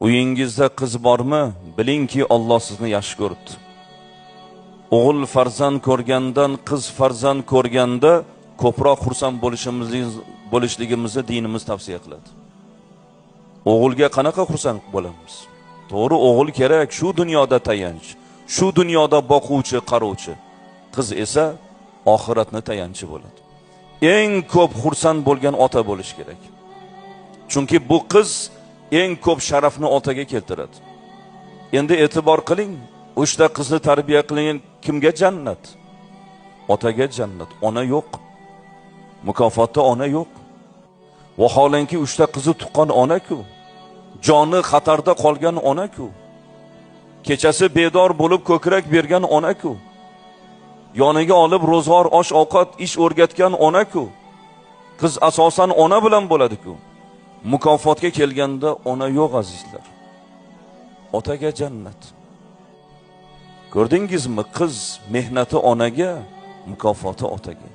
Uyingizda qiz bormi, bilingki Alloh sizni yaxshi ko'ribdi. O'g'il farzand ko'rgandan qiz farzand ko'rganda ko'proq xursand bo'lishligimizni dinimiz tavsiya qiladi. O'g'ilga qanaqa xursand bo'lamiz? To'g'ri, o'g'il kerak, shu dunyoda tayanch, shu dunyoda boquvchi, qarovchi. Qiz esa oxiratni tayanchi bo'ladi. Eng ko'p xursand bo'lgan ota bo'lish kerak. Chunki bu qiz eng ko'p sharafni otaga keltiradi. Endi e'tibor qiling, uchta qizni tarbiya qilingan kimga jannat? Otaga jannat, ona yo'q. Mukofotda ona yo'q. Vaholanki uchta qizi tuqqan ona-ku, joni xatarda qolgan ona-ku, kechasi bedor bo'lib ko'krak bergan ona-ku, yoniga olib ro'zg'or, osh ovqat, ish o'rgatgan ona-ku. Qiz asosan ona bilan bo'ladi-ku. Mukofotga kelganda ona yo'q, azizlar. Otaga jannat. Ko'rdingizmi, qiz mehnati onaga, mukofoti otaga.